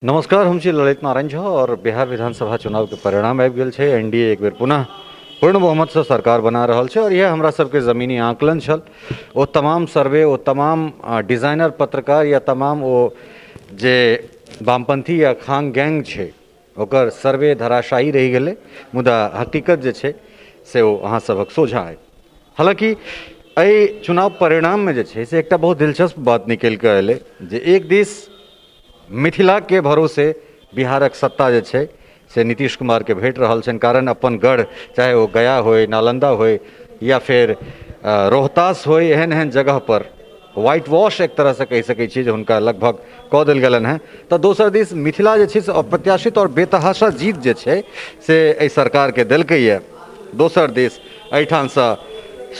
नमस्कार, हम छी ललित नारायण झा और बिहार विधानसभा चुनाव के परिणाम आबि गेल छै। एनडीए एक बेर पुनः पूर्ण बहुमतसँ सरकार बना रहल छै और यह हमरा सबके जमीनी आकलन छल। ओ तमाम सर्वे, ओ तमाम डिजाइनर पत्रकार या तमाम ओ जे वामपंथी या खान गैंग छै ओकर सर्वे धराशायी रहि गेलै, मुदा हकीकत जे छै से ओ अहाँ सभक सोझाँ अइ। हालाँकि एहि चुनाव परिणाममे जे छै से एकटा बहुत दिलचस्प बात निकलि कऽ एलै जे एक दिस मिथिलाके भरोसे बिहारक सत्ता जे छै से नीतीश कुमारके भेट रहल छनि, कारण अपन गढ़ चाहे ओ गया होइ, नालन्दा होइ या फेर रोहतास होइ, एहन एहन जगहपर व्हाइट वॉश एक तरहसँ कहि सकै छियै जे हुनका लगभग कऽ देल गेलनि हेँ। तऽ दोसर दिस मिथिला जे छै से अप्रत्याशित आओर बेतहाशा जीत जे छै से एहि सरकारके देलकैए। दोसर दिस एहिठामसँ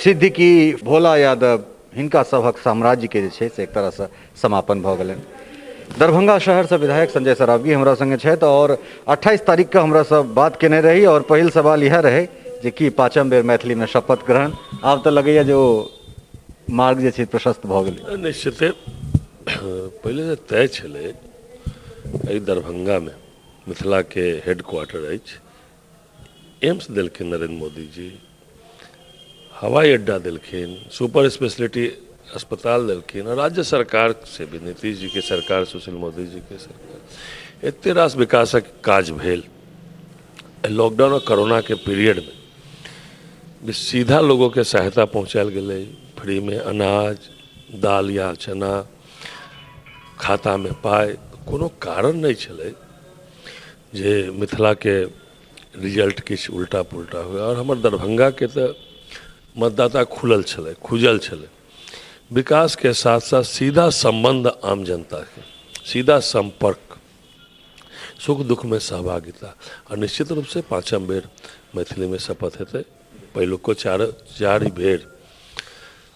सिद्दीकी, भोला यादव, हिनका सभक साम्राज्यके जे छै से एक तरहसँ समापन भऽ गेलनि। दरभंगा शहरसँ विधायक संजय सरावगी हमरा सङ्गे छथि आओर 28 तारीखके हमरा सब बात केने रही आओर पहिल सवाल इएह रहै जे की पाँचम बेर मैथिलीमे शपथ ग्रहण, आब तऽ लगैए जे ओ मार्ग जे छै प्रशस्त भऽ गेलै। निश्चिते पहिले तऽ तय छलै एहि दरभंगामे मिथिलाके हेड क्वार्टर अछि, एम्स देलखिन नरेंद्र मोदी जी, हवाई अड्डा देलखिन, सुपर स्पेशलिटी अस्पताल देलखिन, और राज्य सरकार से भी नीतीश जी के सरकार, सुशील मोदी जी के सरकार, एते रास विकासक काज भेल। लॉकडाउन और कोरोना के पीरियड में भी सीधा लोगों के सहायता पहुँचायल गेलै, फ्री में अनाज, दाल या चना, खाता में पाइ। कोनो कारण नहि छलै जे मिथिलाके रिजल्ट किछु उल्टा पुल्टा हुए। आओर हमर दरभंगाके तऽ मतदाता खुलल छलै, खुजल छलै। विकासके साथ साथ सीधा सम्बन्ध आम जनताके, सीधा सम्पर्क, सुख दुखमे सहभागिता, आ निश्चित रूपसँ पाँचम बेर मैथिलीमे शपथ हेतै। पहिलुको चारि बेर,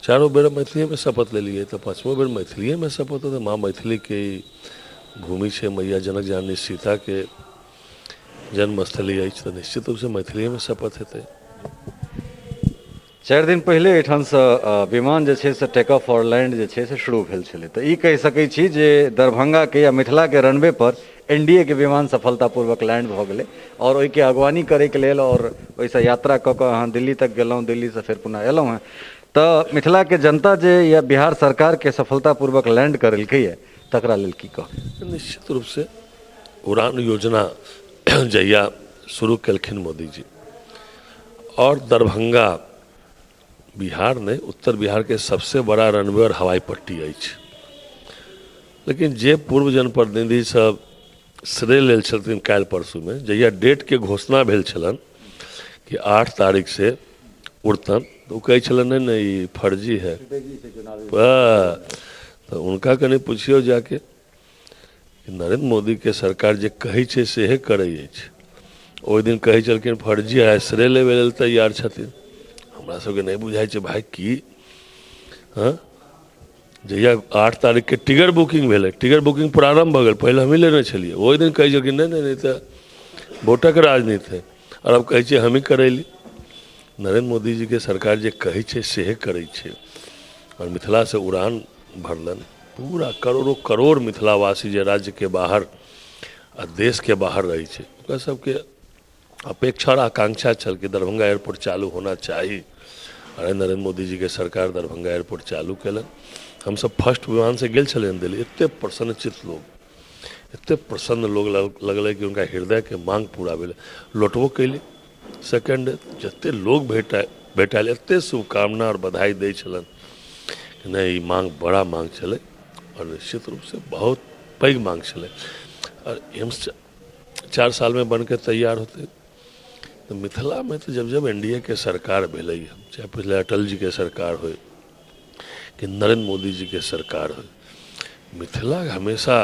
चारो बेर मैथिलीमे शपथ लेलियै, तऽ पाँचमो बेर मैथिलीएमे शपथ हेतै। माँ मैथिलीके ई भूमि छै, मैया जनक जननी सीताके जन्मस्थली अछि, तऽ निश्चित रूपसँ मैथिलीएमे शपथ हेतै। 4 दिन पहिले एहिठामसँ विमान जे छै से टेक ऑफ और लैंड जे छै से शुरू भेल छलै, तऽ ई कहि सकै छी जे दरभंगाके या मिथिलाके रनवे पर एनडीए के विमान सफलतापूर्वक लैंड भऽ गेलै और ओहिके अगवानी करैके लेल और ओहिसँ यात्रा कऽ कऽ अहाँ दिल्ली तक गेलहुँ, दिल्लीसँ फेर पुनः एलहुँ हेँ, तऽ मिथिलाके जनता जे या बिहार सरकारके सफलतापूर्वक लैंड करेलकैए तकरा लेल की कहब? निश्चित रूपसँ उड़ान योजना जहिया शुरू केलखिन मोदीजी, और दरभंगा बिहार नहि उत्तर बिहारके सबसे बड़ा रनवे और हवाई पट्टी अछि, लेकिन जे पूर्व जनप्रतिनिधि सब श्रेय लेल छलथिन काल्हि परसूमे, जहिया डेटके घोषणा भेल छलनि कि 8 तारीख से उड़तन, तऽ ओ कहै छलनि नहि नहि ई फर्जी है। तऽ हुनका कनि पुछियौ जाके कि नरेंद्र मोदीके सरकार जे कहै छै सेहे करै अछि। ओहि दिन कहै छलखिन फर्जी है, श्रेय लेबै लेल तैयार छथिन। हमरा सबके नहि बुझाइ छै भाइ की। हँ, जहिया 8 तारीखके टिकट बुकिंग भेलै, टिकट बुकिंग प्रारम्भ भऽ गेल, पहिले हमही लेने छलियै, ओहि दिन कहै छलखिन नहि नहि नहि तऽ वोटक राजनीति है, आओर आब कहै छियै हमही करैली। नरेंद्र मोदीजीके सरकार जे कहै छै सेहे करै छै। आओर मिथिलासँ उड़ान भरलनि पूरा करोड़ो करोड़ मिथिलावासी जे राज्यके बाहर आ देशके बाहर रहै छै, ओकरा सबके अपेक्षा और आकांक्षा छल कि दरभंगा एयरपोर्ट चालू होना चाही। अरे नरेंद्र मोदी जी के सरकार दरभंगा एयरपोर्ट चालू केलनि। हमसब फर्स्ट विमानसँ गेल छलियनि दिल्ली, एते प्रसन्नचित लोग, एते प्रसन्न लोग लगलै कि हुनका हृदयके मांग पूरा भेलै। लौटबो कयली सेकेंड, जते लोग भेटायल एते शुभकामना और बधाई दै छलनि नहि, ई मांग बड़ा मांग छलै और निश्चित रूपसँ बहुत पैघ मांग छलै। और एम्स 4 सालमे बनके तैयार होतै। तऽ मिथिलामे तऽ जब जब एन डी ए के सरकार भेलै, चाहे पहिले अटल जीके सरकार होइ कि नरेंद्र मोदी जीके सरकार होइ, मिथिला हमेशा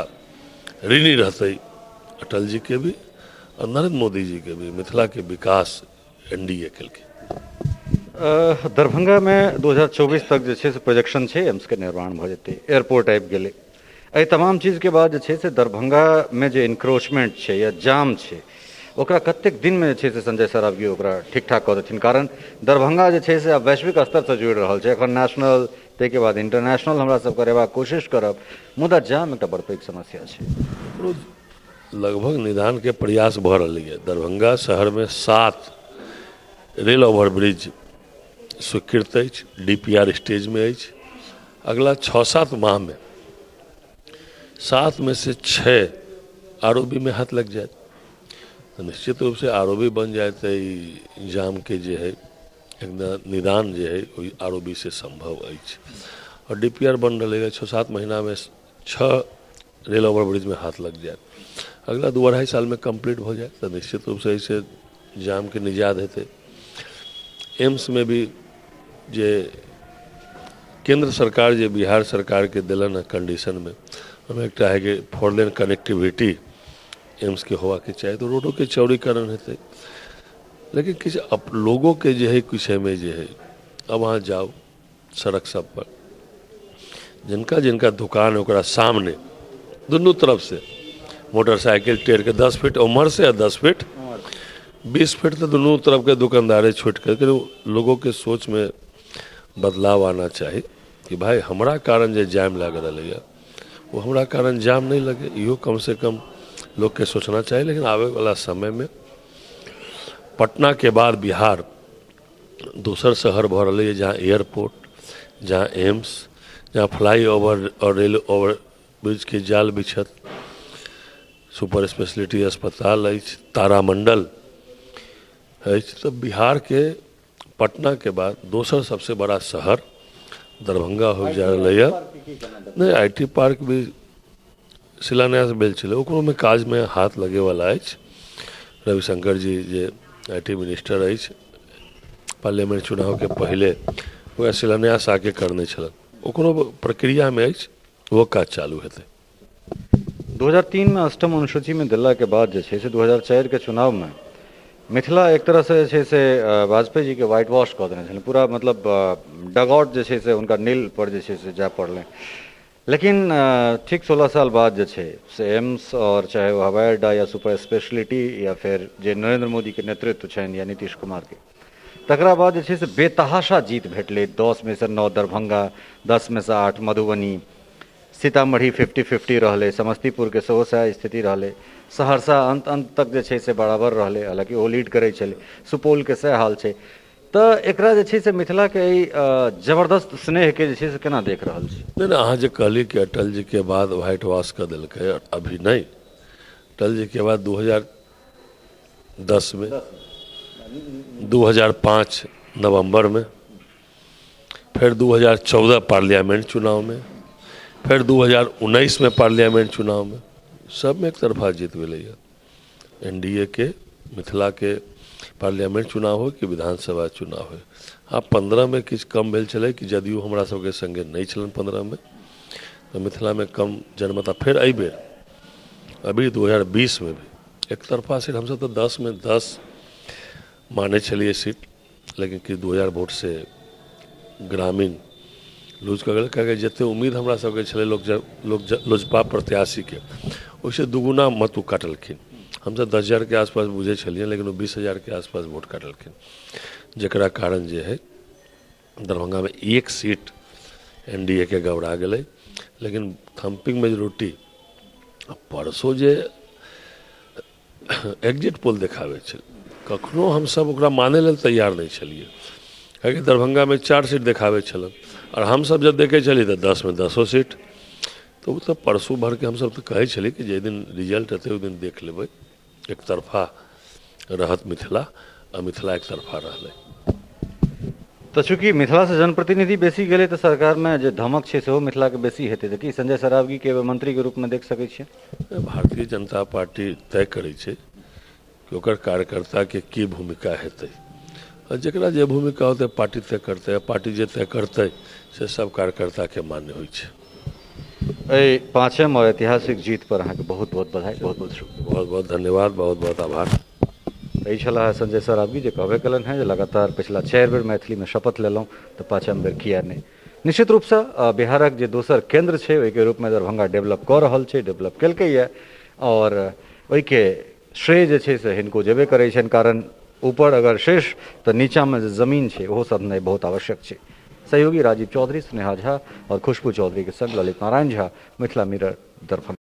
ऋणी रहतै अटल जीके भी और नरेंद्र मोदी जीके भी। मिथिलाके विकास एन डी ए केलकै। दरभंगामे 2024 तक जे छै से प्रोजेक्शन छै एम्सके निर्माण भऽ जेतै, एयरपोर्ट आबि गेलै। एहि तमाम चीजके बाद जे छै से दरभंगामे जे इनक्रोचमेंट छै या जाम छै ओकरा कतेक दिनमे जे छै से संजय सरावगी ओकरा ठीक ठाक कऽ देथिन? कारण दरभंगा जे छै से आब वैश्विक स्तरसँ जुड़ि रहल छै, एखन नेशनल ताहिके बाद इंटरनेशनल हमरा सब करेबाक कोशिश करब, मुदा जाम एकटा बड़ पैघ समस्या छै। ओकरो लगभग निदानके प्रयास भऽ रहलैए। दरभंगा शहरमे 7 रेल ओवरब्रिज स्वीकृत अछि, DPR स्टेजमे अछि। अगला 6-7 माहमे 7 में से 6 ROB में हाथ लग जायत, तऽ निश्चित रूपसँ ROB बनि जायत तऽ ई जामके जे हइ एक निदान जे हइ ओहि ROB से सम्भव अछि। आओर DPR बनि रहलैए, 6-7 महीनामे 6 रेल ओवरब्रिजमे हाथ लग जायत, अगला 2-2.5 सालमे कम्प्लीट भऽ जायत, तऽ निश्चित रूपसँ एहिसँ जामके निजात हेतै। एम्समे भी जे केन्द्र सरकार जे बिहार सरकारके देलनि हँ कंडीशनमे, ओहिमे एकटा हइ कि 4 लेन कनेक्टिविटी एम्सके होबाके चाही, तऽ रोडोके चौड़ीकरण हेतै। लेकिन किछु लोगोके जे हइ किछु एहिमे जे हइ, अब अहाँ जाउ सड़क सब पर, जिनका जिनका दुकान है ओकरा सामने दुनू तरफ से मोटरसाइकिल टेर के 10 फीट उम्हर से आ 10 फीट 20 फीट तऽ दुनू तरफ के दुकानदारे छूट के, लोगों के सोच में बदलाव आना चाही कि भाई हमरा कारण जे जाम लागि रहलैए ओ हमरा कारण जाम नहि लगे, इहो कम से कम लोकके सोचना चाही। लेकिन आबैवला समयमे पटना के बाद बिहार दोसर शहर भऽ रहलैए जहाँ एयरपोर्ट, जहाँ एम्स, जहाँ फ्लाई ओवर आओर रेल ओवर ब्रिजके जाल बिछत, सुपर स्पेशलिटी अस्पताल अछि, तारामण्डल अछि, तऽ बिहारके पटनाके बाद दोसर सबसँ बड़ा शहर दरभंगा हो जा रहलैए। नहि, IT park भी शिलान्यास भेल छलै, ओकरोमे काजमे हाथ लगैवला अछि। रविशंकर जी जे IT minister अछि, पार्लियामेंट चुनावके पहिले ओकरा शिलान्यास आके करने छलनि, ओकरो प्रक्रियामे अछि, ओहो काज चालू हेतै। 2003 मे अष्टम अनुसूचीमे देलाके बाद जे छै से 2004 के चुनावमे मिथिला एक तरहसँ जे छै से वाजपेयी जीके व्हाइट वॉश कऽ देने छलनि, पूरा मतलब डगआउट जे छै से हुनका नील पर जे छै से जाय पड़लनि। लेकिन ठीक 16 साल बाद जे छै से एम्स आओर चाहे ओ हवाई अड्डा या सुपर स्पेशलिटी या फेर जे नरेन्द्र मोदीके नेतृत्व छनि या नीतीश कुमारके, तकरा बाद जे छै से बेतहाशा जीत भेटलै। 10 मे से 9 दरभंगा, 10 मे से 8 मधुबनी, सीतामढ़ी 50-50 रहलै, समस्तीपुरके सेहो सएह स्थिति रहलै, सहरसा अन्त अन्त तक जे छै से बराबर रहलै, हालाँकि ओ लीड करै छलै, सुपौलके सएह हाल छै। तऽ एकरा जे छै से मिथिलाके एहि जबरदस्त स्नेहके जे छै से केना देख रहल छी? नहि नहि, अहाँ जे कहलियै कि अटल जीके बाद व्हाइट वॉश कऽ देलकै, अभी नहि, अटल जीके बाद 2010 मे, 2005 नवम्बरमे, फेर 2014 पार्लियामेंट चुनावमे, फेर 2019 मे पार्लियामेंट चुनावमे, सबमे एक तरफा जीत भेलैए NDA के। मिथिलाके पार्लियामेंट चुनाव हो कि विधानसभा चुनाव हो, आब 15 मे किछु कम भेल छलै कि जदयू हमरा सबके सङ्गे नहि छलनि 15 मे, तऽ मिथिलामे कम जनमत। फेर एहिबेर अभी 2020 मे भी एक तरफा सीट, हमसब तऽ 10 मे 10 मानै छलियै सीट, लेकिन कि 2000 वोटसँ ग्रामीण लूज कऽ गेलै, कियाकि जतेक उम्मीद हमरा सबके छलै लोक लोक लोजपा प्रत्याशीके, ओहिसँ दुगुना मत ओ काटलखिन। हमसब 10,000के आसपास बुझै छलियै, लेकिन ओ 20,000के आसपास वोट काटलखिन, जकरा कारण जे हइ दरभंगामे एक सीट NDA के गबड़ा गेलै। लेकिन थम्पिंग मेजोरिटी परसो जे एक्जिट पोल देखाबै छलै, कखनो हमसब ओकरा मानै लेल तैयार नहि छलियै, कियाकि दरभंगामे 4 सीट देखाबै छलनि आओर हमसब जब देखै छलियै तऽ 10 मे 10 सीट। तऽ ओ तऽ परसू भरिके हमसब तऽ कहै छलियै कि जाहि दिन रिजल्ट एतै ओहि दिन देख लेबै, एक तरफा रहत मिथिला, आ मिथिला एक तरफा रहलै। तऽ चूँकि मिथिलासँ जनप्रतिनिधि बेसी गेलै तऽ सरकारमे जे धमक छै सेहो मिथिलाके बेसी हेतै, तऽ की संजय सरावगीके मंत्रीके रूपमे देख सकै छियै? भारतीय जनता पार्टी तय करै छै कि ओकर कार्यकर्ताके की भूमिका हेतै, आ जकरा जे भूमिका होतै पार्टी तय करतै, आ पार्टी जे तय करतै से सब कार्यकर्ताके मान्य होइ छै। एहि पाँचम आओर ऐतिहासिक जीत पर अहाँके बहुत बहुत बधाई, बहुत बहुत शुभकामना। बहुत बहुत धन्यवाद, बहुत बहुत आभार। एहि छलाह संजय सरावगी, जे कहबे कयलनि हेँ जे लगातार पछिला 4 बेर मैथिलीमे शपथ लेलहुँ तऽ पाँचम बेर किया नहि। निश्चित रूपसँ बिहारक जे दोसर केन्द्र छै ओहिके रूपमे दरभंगा डेवलप कऽ रहल छै, डेवलप केलकैए, आओर ओहिके श्रेय जे छै से हिनको जेबे करै छनि, कारण ऊपर अगर शेष तऽ नीचाँमे जे जमीन छै ओहो सधनाइ बहुत आवश्यक छै। सहयोगी राजीव चौधरी, स्नेहा झा आओर खुशबू चौधरीके संग ललित नारायण झा, मिथिला मिरर, दरभंगा।